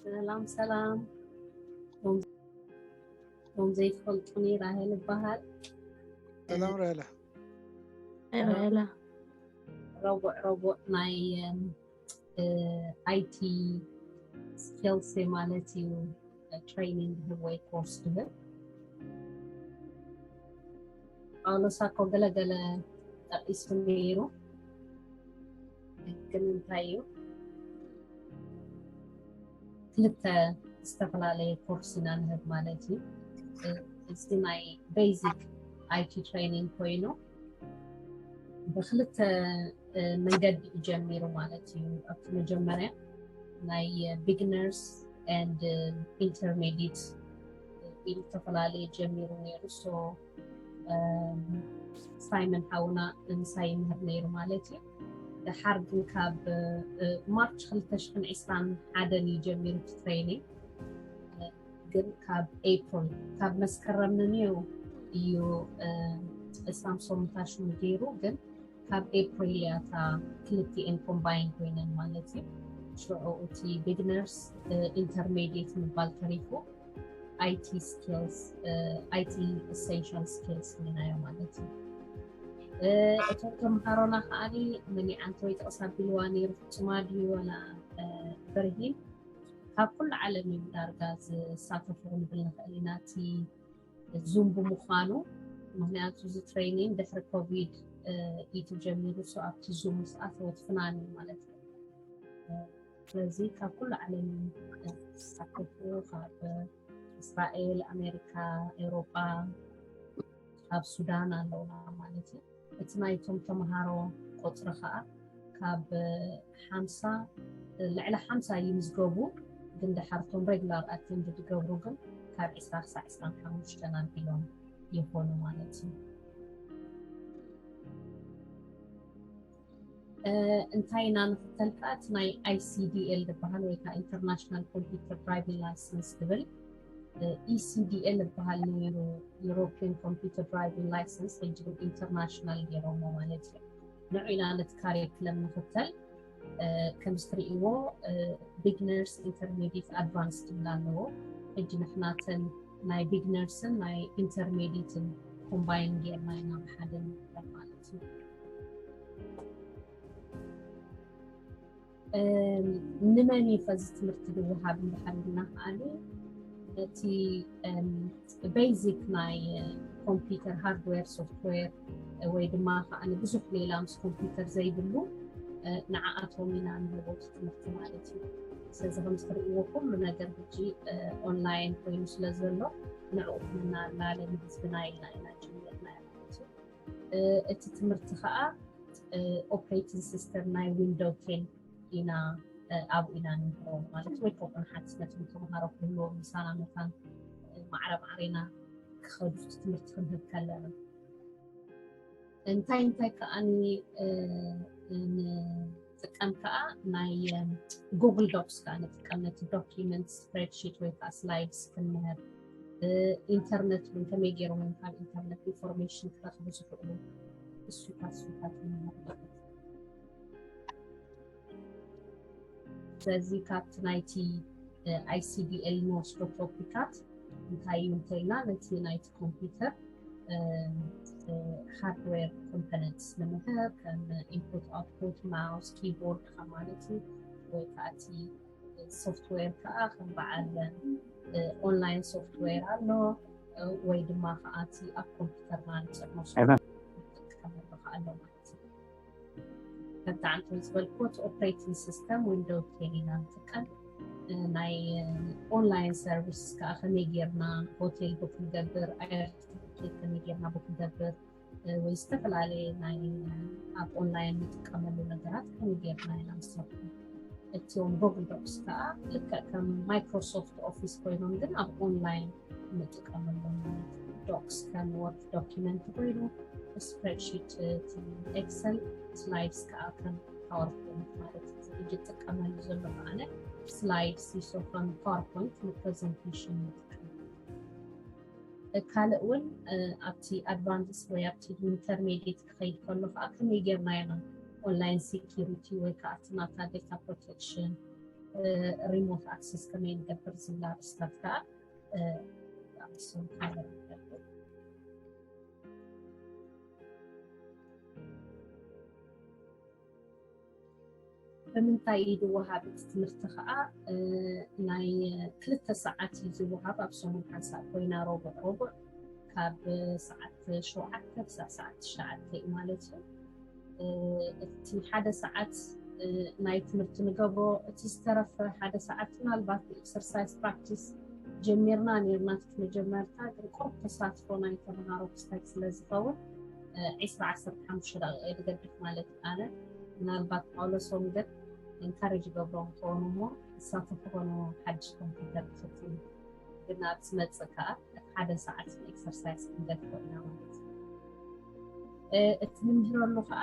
ሰላም ሰላም። ቶም ዘይትፈልጡኒ፣ ራሄል እበሃል። ሰላም ራሄላ። ራሄላ። ረቡዕ ረቡዕ ናይ ኣይቲ ስኪልስ ማለት እዩ፣ ትሬኒንግ ዝህብ ወይ ኮርስ ዝህብ። ጳውሎስ ኣኮ ገለገለ ጠቒሱ ነይሩ። ግን እንታይ እዩ፣ ክልተ ዝተፈላለየ ኮርስ ኢና ንህብ ማለት እዩ። እዚ ናይ ቤዚክ ኣይቲ ትሬኒንግ ኮይኑ ብክልተ መንገዲ እዩ ጀሚሩ ማለት እዩ። ኣብቲ መጀመርያ ናይ ቢግነርስ ኤንድ ኢንተርሜዲት ኢሉ ዝተፈላለየ ጀሚሩ ነይሩ። ሶ ሳይመን ሓውና ምሳይ ይምህር ነይሩ ማለት እዩ። ድሓር ግን ካብ ማርች ክልተ ሽሕን ዕስራን ሓደን እዩ ጀሚሩ እቲ ትሬኒንግ። ግን ካብ ኤፕሪል፣ ካብ መስከረም ንንዩ እዩ ዕስራን ሰሙንታሽኑ ገይሩ። ግን ካብ ኤፕሪል እያ እታ ክልቲኤን ኮምባይን ኮይነን ማለት እዩ። ሽዑ እቲ ቢግነርስ ኢንተርሜዲየት ምባል ተሪፉ፣ ኣይቲ ስኪልስ፣ ኣይቲ ኢሰንሻል ስኪልስ ኢልናዮ ማለት እዩ። እቶም ተምሃሮና ከዓኒ መኒዓንተ ወይ ጥቕስ ኣቢልዋ ነይሩ፣ ፍጹማ ድዩ ዋላ በርሂን? ካብ ኩሉ ዓለም እዮም ዳርጋ ዝሳተፉ ክንብል ንኽእል ኢና፣ እቲ ዙም ብምዃኑ። ምክንያቱ እዚ ትሬኒንግ ድሕሪ ኮቪድ እዩ ተጀሚሩ። ሶ ኣብቲ ዙም ምስ ኣተወት ፍናን እዩ ማለት እዩ። ስለዚ ካብ ኩሉ ዓለም ዝሳተፉ፣ ካብ እስራኤል፣ ኣሜሪካ፣ ኤውሮጳ፣ ካብ ሱዳን ኣለውና ማለት እዩ። እቲ ናይቶም ተምሃሮ ቁፅሪ ከዓ ካብ ሓምሳ፣ ልዕሊ ሓምሳ ይምዝገቡ፣ ግን ድሓር እቶም ሬጉላር ኣቴንድ ዝገብሩ ግን ካብ ዕስራ ክሳዕ ዕስራን ሓሙሽተን ኣቢሎም ይኾኑ ማለት እዩ። እንታይ ኢና ንኽተል ከዓ እቲ ናይ ኣይ ሲ ዲ ኤል ዝበሃል ወይ ከዓ ኢንተርናሽናል ኮምፒውተር ድራይቪንግ ላይሰንስ ዝብል፣ ኢ ሲ ዲ ኤል ዝበሃል ነይሩ፣ ዩሮፒያን ኮምፒውተር ድራይቪንግ ላይሰንስ፣ ሕጂ ግን ኢንተርናሽናል ገይሮሞ ማለት እዩ። ንዑ ኢና ነቲ ካሪክለም ንኽተል። ከምዚ ትርእይዎ ቢግነርስ፣ ኢንተርሜዲየት፣ ኣድቫንስድ ይብል ኣለዎ። ሕጂ ንሕናተን ናይ ቢግነርስን ናይ ኢንተርሜዲየትን ኮምባይን ጌርና ኢና ብሓደ ንመሃር ማለት እዩ። ንመን እዩ ከዚ ትምህርቲ ዝወሃብ እንድሕር ኢልና ከዓኒ፣ እቲ ቤዚክ ናይ ኮምፒውተር ሃርድዌር፣ ሶፍትዌር ወይ ድማ ከዓ ብዙሕ ሌላ ምስ ኮምፒውተር ዘይብሉ ንዓኣቶም ኢና ንህቦ እቲ ትምህርቲ ማለት እዩ። ስለዚ ከምዚ ትርእይዎ ኩሉ ነገር ሕጂ ኦንላይን ኮይኑ ስለ ዘሎ ንዕኡ ክነናላለ ንህዝብና ኢልና ኢና ጀሚርናዮ ማለት እዩ። እቲ ትምህርቲ ከዓ ኦፕሬቲንግ ሲስተም ናይ ዊንዶው ቴን ኢና ኣብኡ ኢና ንምህሮም ማለት ወይ ከምኡ ንሓትት ነቶም ተምሃሮ ክህልዎም ምሳና መታን ማዕረ ማዕረ ኢና ክኸዱ ትምህርቲ ክንህብ ከለና። እንታይ እንታይ ከኣ ንጥቀም ከኣ ናይ ጉግል ዶክስ ከኣ ንጥቀም፣ ነቲ ዶኪመንት፣ ስፕሬድሺት ወይ ከኣ ስላይድስ ክንምህር፣ ኢንተርነት እውን ከመይ ገይሮም እዮም ካብ ኢንተርነት ኢንፎርሜሽን ክረኽቡ ዝኽእሉ እሱታት እሱታት ንምሃብ ማለት እዩ። ስለዚ ካብቲ ናይቲ ኣይ ሲ ዲ ኤል ንወስዶ ቶፒካት እንታይ እዩ እንተኢልና ነቲ ናይቲ ኮምፒውተር ሃርድዌር ኮምፖነንትስ ንምህር ከም ኢንፑት ኣውትፑት ማውስ ኪቦርድ ማለት እዩ ወይ ከዓ እቲ ሶፍትዌር ከዓ ከም በዓል ኦንላይን ሶፍትዌር ኣሎ ወይ ድማ ከዓ እቲ ኣብ ኮምፒውተርና ንፅዕኖ ሶፍትዌር ንጥቀመሉ ከዓ ኣሎ ማለት እዩ። ከምቲ ዓንተ ዝበልክዎ እቲ ኦፕሬቲንግ ሲስተም ዊንዶው ቴን ኢና ንጥቀም። ናይ ኦንላይን ሰርቪስ ከዓ ከመይ ጌርና ሆቴል ቡክ ንገብር፣ ኣየር ትኬት ከመይ ጌርና ቡክ ንገብር ወይ ዝተፈላለየ ናይ ኣብ ኦንላይን ንጥቀመሉ ነገራት ከመይ ጌርና ኢና ንሰርሖ። እቲኦም ጎግል ዶክስ ከዓ ልክዕ ከም ማይክሮሶፍት ኦፊስ ኮይኖም ግን ኣብ ኦንላይን ንጥቀመሎም ማለት እዩ። ዶክስ ከም ወርድ ዶኪመንት ኮይኑ ስፕሬድሺት፣ ኤክሰል፣ ስላይድስ ከዓ ከም ፓወርፖይንት ማለት እዩ። ሕጂ እጥቀመሉ ዘለኹ ኣነ ስላይድስ ይሶ ከም ፓወርፖይንት ንፕሬዘንቴሽን ንጥቀም። ካልእ እውን ኣብቲ ኣድቫንስ ወይ ኣብቲ ኢንተርሜዲየት ክኸይድ ከሎ ከዓ ከመይ ጌርና ኢና ኦንላይን ሴኪሪቲ ወይ ከዓ እቲ ናታ ዴታ ፕሮቴክሽን remote access ከመይ ንገብር ዝብል ኣርእስታት ከዓ ኣብ እሱም ሓለፍ ንገብር። ብምንታይ እዩ ዝወሃብ እቲ ትምህርቲ ከዓ? ናይ ክልተ ሰዓት እዩ ዝወሃብ ኣብ ሰሙን ሓንሳእ ኮይና ረቡዕ ረቡዕ ካብ ሰዓት ሸውዓተ ክሳብ ሰዓት ትሽዓተ እዩ ማለት እዩ። እቲ ሓደ ሰዓት ናይ ትምህርቲ ንገብሮ፣ እቲ ዝተረፈ ሓደ ሰዓት ምናልባት exercise practice ጀሚርና ነርና መጀመርታ፣ ግን ቁሩብ ተሳትፎ ናይ ተምሃሮ ክስታይ ስለ ዝኸውን ዒስራ ዓሰርተ ሓሙሽተ ደቂቕ እየ ዝገድፍ ማለት እዩ። ኣነ ምናልባት ጳውሎሶም ገድ encourage ይገብሮም ክኾኑ እሞ ክሳተፉ ኮኑ ሓድሽ ኮምፒውተር ክፍትን ግን ኣብ ዝመፅእ ከዓ ሓደ ሰዓት exercise ክንገድፎ ኢና ማለት እዩ። እቲ ንምህረሉ ከዓ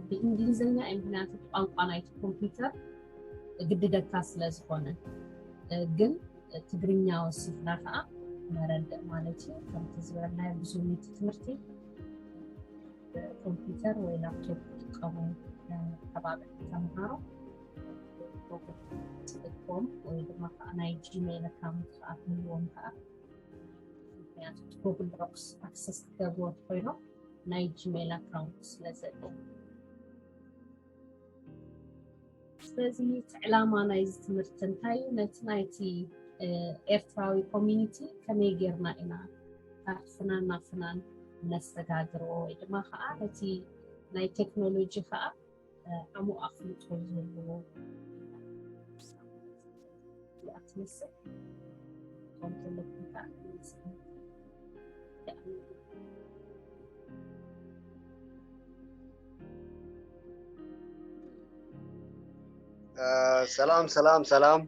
ብእንግሊዝኛ እዩ፣ ምክንያቱ ቋንቋ ናይቲ ኮምፒውተር ግድደካ ስለ ዝኾነ። ግን ትግርኛ ወሲድና ከዓ መረድእ ማለት እዩ። ከምቲ ዝበልናዮ ብዙ ሚቲ ትምህርቲ ኮምፒውተር ወይ ላፕቶፕ ክጥቀሙ ተባብዕ ተምሃሮ። Google ክጥቀም ወይ ድማ ከዓ ናይ ጂሜል ኣካውንት ከዓ ክህልዎም ከዓ፣ ምክንያቱ Google Docs access ክገብርዎ እንተኮይኖም ናይ ጂሜል ኣካውንት ስለ ዘለዎ። ስለዚ እቲ ዕላማ ናይዚ ትምህርቲ እንታይ እዩ? ነቲ ናይቲ ኤርትራዊ ኮሚኒቲ ከመይ ጌርና ኢና ካብ ፍናን ናብ ፍናን ነሰጋግሮ ወይ ድማ ከዓ ነቲ ናይ ቴክኖሎጂ ከዓ ዓሙቕ ኣፍልጦ ዘለዎ እያ ትመስል። ከምቶም ከዓ ሰላም ሰላም ሰላም፣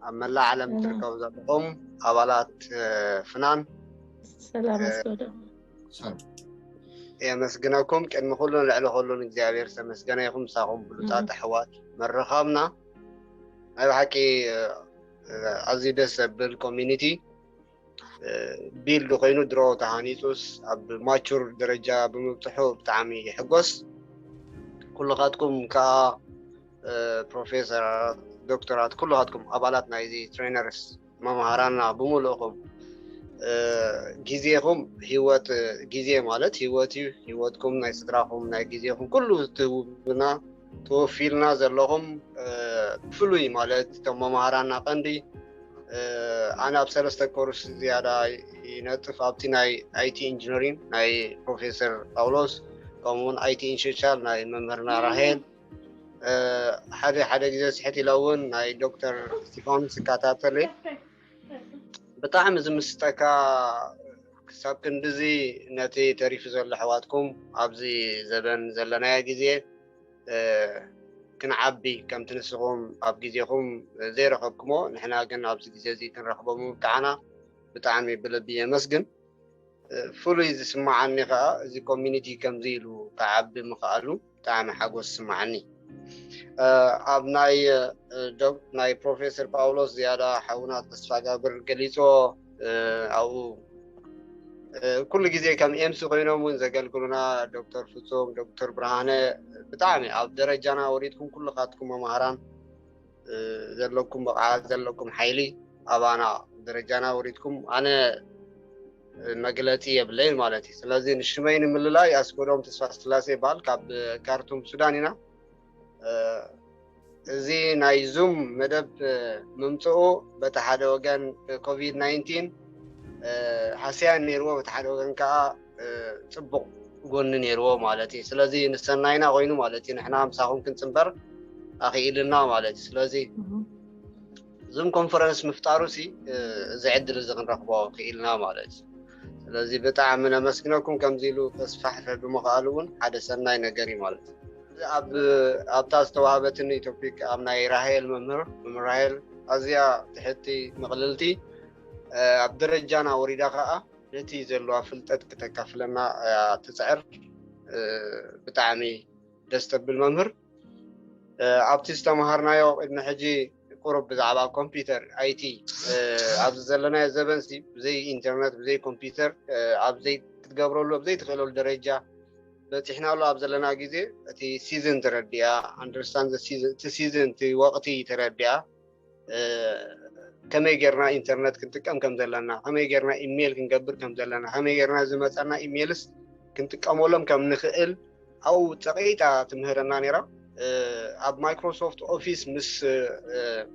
ኣብ መላእ ዓለም ትርከቡ ዘለኹም ኣባላት ፍናን ሰላም ኣስገዶም። የመስግነኩም። ቅድሚ ኩሉን ልዕሊ ኩሉን እግዚኣብሔር ዝተመስገነ ይኹን። ምሳኹም ብሉጻት ኣሕዋት ምርኻብና ናይ ብሓቂ ኣዝዩ ደስ ዘብል ኮሚኒቲ ቢልድ ኮይኑ ድሮ ተሃኒፁስ ኣብ ማቹር ደረጃ ብምብፅሑ ብጣዕሚ ይሕጎስ። ኩልኻትኩም ከዓ ፕሮፌሰራት፣ ዶክተራት፣ ኩልኻትኩም ኣባላት ናይዚ ትሬነርስ መምሃራና ብምሉእኹም ግዜኹም ህይወት ግዜ ማለት ህይወት እዩ። ህይወትኩም ናይ ስድራኹም ናይ ግዜኹም ኩሉ ትህቡና ተወፊልና ዘለኹም ብፍሉይ ማለት እቶም መምሃራና ቀንዲ ኣነ ኣብ ሰለስተ ኮርስ ዝያዳ ይነጥፍ ኣብቲ ናይ ኣይቲ ኢንጂነሪንግ ናይ ፕሮፌሰር ጳውሎስ ከምኡውን ኣይቲ ኢንሸሻል ናይ መምህርና ራሄል ሓደ ሓደ ግዜ ስሕት ኢለ እውን ናይ ዶክተር እስቲፋኖስ ይከታተል ብጣዕሚ ዝምስጠካ ክሳብ ክንድዚ ነቲ ተሪፉ ዘሎ ኣሕዋትኩም ኣብዚ ዘበን ዘለናዮ ግዜ ክንዓቢ ከምቲ ንስኹም ኣብ ግዜኹም ዘይረኸብኩሞ ንሕና ግን ኣብዚ ግዜ እዚ ክንረኽቦ ምብቃዕና ብጣዕሚ ብልቢ የመስግን። ፍሉይ ዝስማዓኒ ከዓ እዚ ኮሚኒቲ ከምዚ ኢሉ ክዓቢ ምኽኣሉ ብጣዕሚ ሓጎስ ይስማዓኒ። ኣብ ናይ ናይ ፕሮፌሰር ጳውሎስ ዝያዳ ሓውና ተስፋጋብር ገሊፅዎ ኣብኡ ኩሉ ግዜ ከም ኤምሲ ኮይኖም እውን ዘገልግሉና ዶክተር ፍፁም፣ ዶክተር ብርሃነ ብጣዕሚ ኣብ ደረጃና ወሪድኩም ኩልኻትኩም መምሃራን ዘለኩም ብቕዓት ዘለኩም ሓይሊ ኣባና ደረጃና ወሪድኩም ኣነ መግለፂ የብለይን ማለት እዩ። ስለዚ ንሽመይ ንምልላይ ኣስጎዶም ተስፋ ስላሴ ይበሃል። ካብ ካርቱም ሱዳን ኢና። እዚ ናይ ዙም መደብ ምምፅኡ በቲ ሓደ ወገን ኮቪድ ናይንቲን ሃስያን ነይርዎ፣ በቲ ሓደ ወገን ከዓ ፅቡቕ ጎኒ ነይርዎ ማለት እዩ። ስለዚ ንሰናይና ኮይኑ ማለት እዩ። ንሕና ምሳኹም ክንፅንበር ኣኽኢልና ማለት እዩ። ስለዚ ዙም ኮንፈረንስ ምፍጣሩ ሲ እዚ ዕድል እዚ ክንረኽቦ ክኢልና ማለት እዩ። ስለዚ ብጣዕሚ ነመስግነኩም ከምዚ ኢሉ ተስፋሕፈ ብምኽኣሉ እውን ሓደ ሰናይ ነገር እዩ ማለት እዩ። ኣብታ ዝተዋህበትኒ ቶፒክ ኣብ ናይ ራሄል መምህር መምህር ራሄል ኣዝያ ትሕቲ ምቕልልቲ ኣብ ደረጃና ወሪዳ ከዓ ነቲ ዘለዋ ፍልጠት ክተካፍለና እያ ትፅዕር። ብጣዕሚ ደስ ተብል መምህር። ኣብቲ ዝተምሃርናዮ ቅድሚ ሕጂ ቁሩብ ብዛዕባ ኮምፒውተር ኣይቲ ኣብዚ ዘለናዮ ዘበን ሲ ብዘይ ኢንተርነት ብዘይ ኮምፒውተር ኣብ ዘይ ክትገብረሉ ኣብ ዘይትኽእለሉ ደረጃ በፂሕናሉ ኣብ ዘለና ግዜ እቲ ሲዝን ተረዲኣ ኣንደርስታንድ እቲ ሲዝን እቲ ወቕቲ ተረዲኣ ከመይ ጌርና ኢንተርነት ክንጥቀም ከም ዘለና፣ ከመይ ጌርና ኢሜይል ክንገብር ከም ዘለና፣ ከመይ ጌርና ዝመፃና ኢሜይልስ ክንጥቀመሎም ከም ንኽእል ኣብኡ ፀቂጣ ትምህረና ነይራ። ኣብ ማይክሮሶፍት ኦፊስ ምስ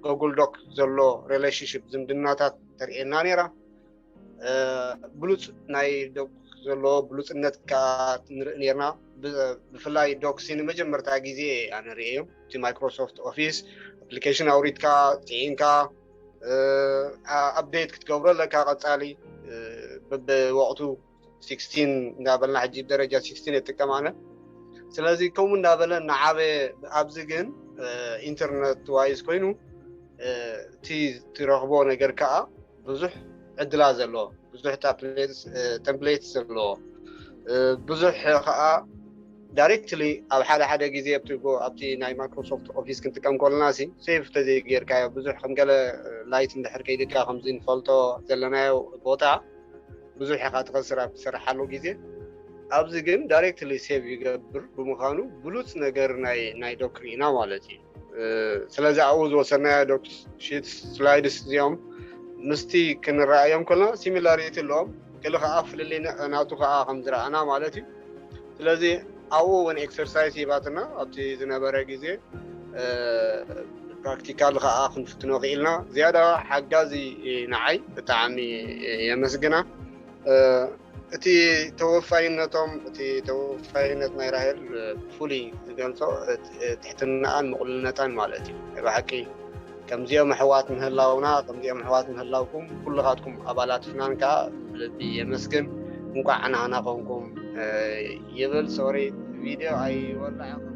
ጎግል ዶክ ዘሎ ሪሌሽንሽፕ ዝምድናታት ተርእየና ነይራ። ብሉፅ ናይ ዶክ ዘለዎ ብሉፅነት ከዓ ንርኢ ነርና። ብፍላይ ዶክሲ ንመጀመርታ ግዜ ኣነ ርእየዮ። እቲ ማይክሮሶፍት ኦፊስ ኣፕሊኬሽን ኣውሪድካ ፅዒንካ ኣፕዴት ክትገብሮ ኣለካ። ቀፃሊ ብወቅቱ ሲክስቲን እንዳበልና ሕጂ ደረጃ ሲክስቲን የጥቀማነ። ስለዚ ከምኡ እንዳበለ እናዓበየ ኣብዚ ግን ኢንተርነት ዋይዝ ኮይኑ እቲ ትረኽቦ ነገር ከዓ ብዙሕ ዕድላ ዘለዎ ብዙሕ ተምፕሌት ዘለዎ ብዙሕ ከዓ ዳይሬክትሊ ኣብ ሓደ ሓደ ግዜ ኣብቲ ናይ ማይክሮሶፍት ኦፊስ ክንጥቀም ከለና ሲ ሴቭ ተዘይጌርካዮ ብዙሕ ከም ገለ ላይት እንድሕር ከይድካ ከምዚ ንፈልጦ ዘለናዮ ቦታ ብዙሕ ኢኻ ትኸስር ኣብ ትሰርሓሉ ግዜ። ኣብዚ ግን ዳይሬክትሊ ሴቭ ይገብር ብምዃኑ ብሉፅ ነገር ናይ ናይ ዶክ ርኢና ማለት እዩ። ስለዚ ኣብኡ ዝወሰድናዮ ዶክ ሺትስ ስላይድስ እዚኦም ምስቲ ክንረኣዮም ከለና ሲሚላሪቲ ኣለዎም። ገለ ከዓ ፍልልይ ናቱ ከዓ ከም ዝረኣና ማለት እዩ። ስለዚ ኣብኡ እውን ኤክሰርሳይዝ ሂባትና ኣብቲ ዝነበረ ግዜ ፕራክቲካል ከዓ ክንፍትኖ ክኢልና ዝያዳ ሓጋዚ ንዓይ ብጣዕሚ የመስግና። እቲ ተወፋይነቶም እቲ ተወፋይነት ናይ ራሄል ብፍሉይ ዝገልፆ ትሕትናኣን ምቕሉልነታን ማለት እዩ። ናይ ብሓቂ ከምዚኦም ኣሕዋት ምህላውና ከምዚኦም ኣሕዋት ምህላውኩም ኩልኻትኩም ኣባላትናን ከዓ ብልቢ የመስግን። እንኳዕ ናህና ኮንኩም ይብል። ሶሪ ቪድዮ ኣይወላዕ